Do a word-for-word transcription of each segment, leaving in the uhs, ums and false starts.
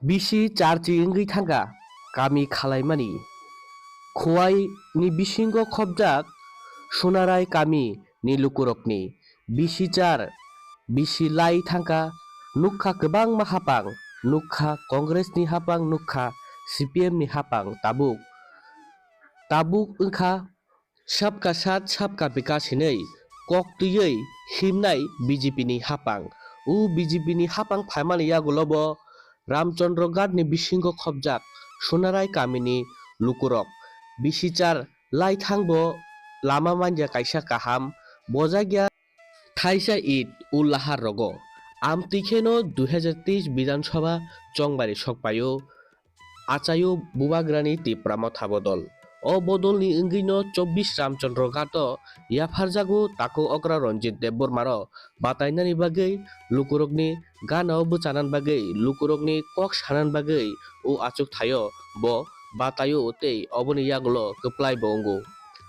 Bisi charchi wngwi thangkha kami khalaimani. Khowai ni bisingo khopjak Sunarai kami ni lukurokni bisi char bisi lai thangkha, nukha kwbangma hapang, nukha Congress ni hapang, nukha C P M ni hapang tabuk. Tabuk wngkha Sabka Saath Sabka Vikas hinwi kok twiwi himnai B J P ni hapang. O B J P ni hapang phaimani yagulo bo Ramchandra Ghat ni bisingo khopjak Sunarai kamini lukurok bisi char lai thangbo lama manya kaisa kaham bojakya thaisa it o lahar rogo. Amtwi kheno dui hajar teis Bidhan Sabha chongmari sokpaio. Achaio Bubagrani Tipra Motha bodol. O bodolni wngwino chobbish Ramchandra Ghato yapharjago takhuk okra Ranjit Debbarmaro batainani bagwi, lukurokni ganao bwchanani bagwi, lukurokni kok sanani bagwi o achuk thaio bo bataio tei oboni yagulo kwplai bo wngo.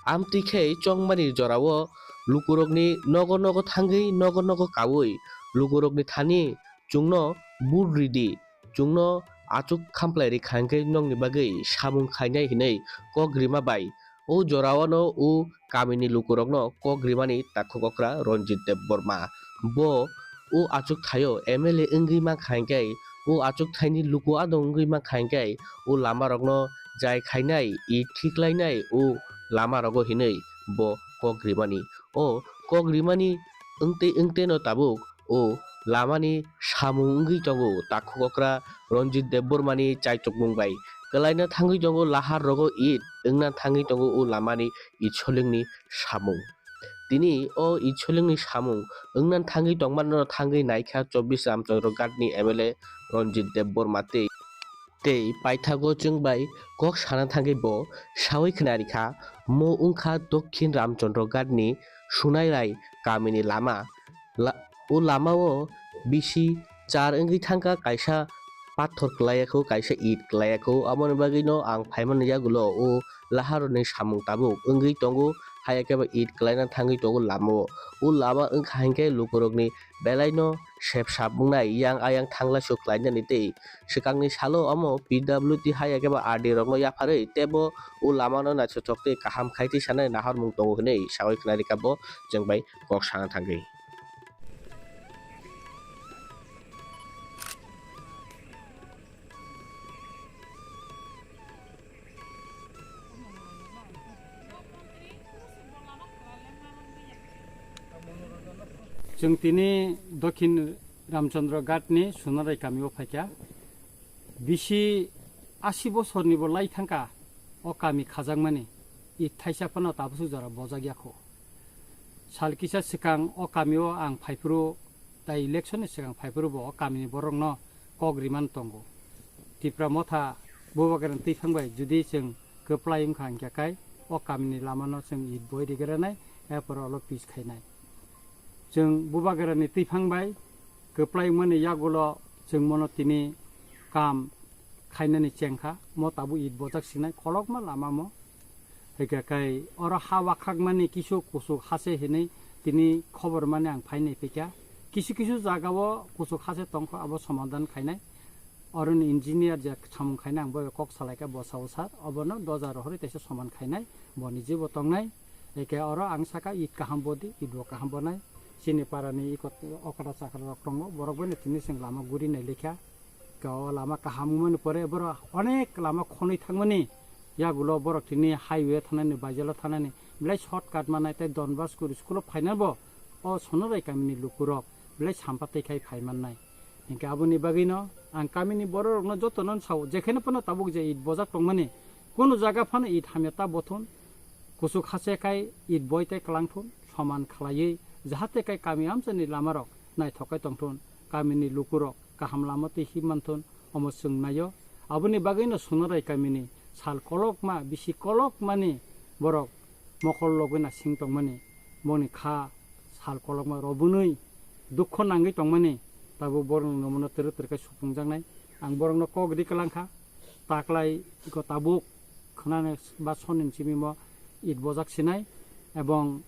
Amtwi khe chongmani jorao lukurokni nogo nogo thangwi nogo nogo kaui lukurokni thani chwngno vote ridi, chwngno achuk khamplai rikha hwnkhe nokni bagwi samung khainai hinwi kok rima bai. O jorao no o kamini lukurokno kok rimani takhuk okra Ranjit Debbarma. Bo o achuk thaio M L A wngwi mankha hwnkhe, o achuk thaini luku adong wngwi mankha hwnkhe, o lamarokno jai khainai, i thiklainai o lamarogo hinwi bo kok rimani. O kok rimani wngtwi wngtwino tabuk o lamani samung wngwi tongo takhuk okra Ranjit Debbarmani chaichukmung bai. Kwlaina thangwi tongo lahar rogo it wngna thangwi tongo o lamani it solingni samung. Tini o it solingni samung wngna thangwi tongmano thangwi naikha chobbish Ramchandra Ghatni M L A Ranjit Debbarma tei. Tei paithago chwng bai kok sana thangwi bo sawi khna rikha, mo wngkha Dokhin Ramchandra Ghatni Sunairai kamini lama. La-, o lamao bisi char wngwi thangkha, kaisa pathor kwlaiya kho, kaisa it kwlaiya kho. Aboni bagwino ang phaimani yagulo o laharoni samung tabuk wngwi tongo, haiya khe bo it kwlaina thangwi tongo lamao. O lama wngkha hinkhe lukurokni belaino sep sap wngnai, yang ayang thangla suk khlainani tei swkangni salo omo P W D haiya khe bo R D rokno yapharwi teibo o lamano naithothok tei kaham khai twi sanai nahormung tongo hinwi sawi khna rikha bo chwng bai kok sana thangwi. Chwng tini Dokhin Ramchandra Ghatni Sunarai kamio phaikha. Bisi asi bosorni bo lai thangkha o kami khajakmani, it thaisa phano tabukso jora bojak yakho. Sal kisa swkang o kamio ang phaiphuru, tai election ni swkang phaiphuru bo o kamini borokno kok riman tongo. Tipra Motha Bubagrani twiphang bai judi chwng kwplai wngkha hinkhe kai o kamini lamano chwng it boi rigranai, erpore olo pis khainai. Chwng Bubagrani twiphang bai kwplai wngmani yagulo chwng mono tini kam khainani chengkha, mo tabuk it bojak sinai kolokma lama mo. Hwnkhe kai oro ha wakhakmani kisu kusuk hase hinwi tini khobor mani ang phainai phikha. Kisu kisu jagao kusuk hase tongkho, abo somadan khainai. Oroni engineer je samung khainai ang boyo kok salaikha bwsao sir, obono doja rohorwi teisa soman khainai, bo nijibo tongnai. Hwnkhe oro ang sakha it kaham bodi, it bo kaham bonai. Chini parani ikot okra chakra rok tongo, borok boino tini chwng lama guri nai likha. Ka o lama kaham wngmani pore borok onek lama khonwi thangmani, yagulo borok tini highway thanani, baijalo thanani, belai shortcut manai tei Don Bosco school o phainai bo o Sonorai kamini lukurok belai sampatwi khai phai mannai. Hinkhe aboni bagwino ang kamini bororokno jotono sao, jekheno phano tabuk je it bojak tongmani, kunu jaga phano it hamya ta bothun, kuchuk hache khai it boi tei kwlangthun, soman khlaiwi, jahate khai kami amchaini lamarok naithok khai tongthun, kamini lukurok kaham lama twi himmanthun, omo chwng naio. Aboni bagwino Sonorai kamini sal kolokma, bisi kolokmani borok mokol logwi nasing tongmani, boni kha sal kolokma robunwi dukho nangwi tongmani, tabuk borokno nomono twrwk twrwk khe supungjaknai. Ang borokno kok ri kwlangkha, taklai iko tabuk khwnani ba sonni simi mo it bojak sinai, ebong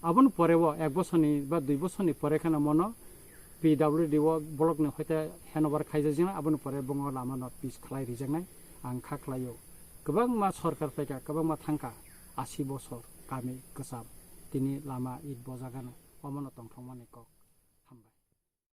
aboni pore o ek bosorni ba dui bosorni pore kheno mono P W D o block ni hoite handover khaijaknai, aboni pore bongo lama no pitch khlai rijaknai ang kha khlaio. Kwbangma sorkar paikha, kwbangma thangkha, asi bosor kami kwcham tini lama it bojagano, omono tongthokmani kok.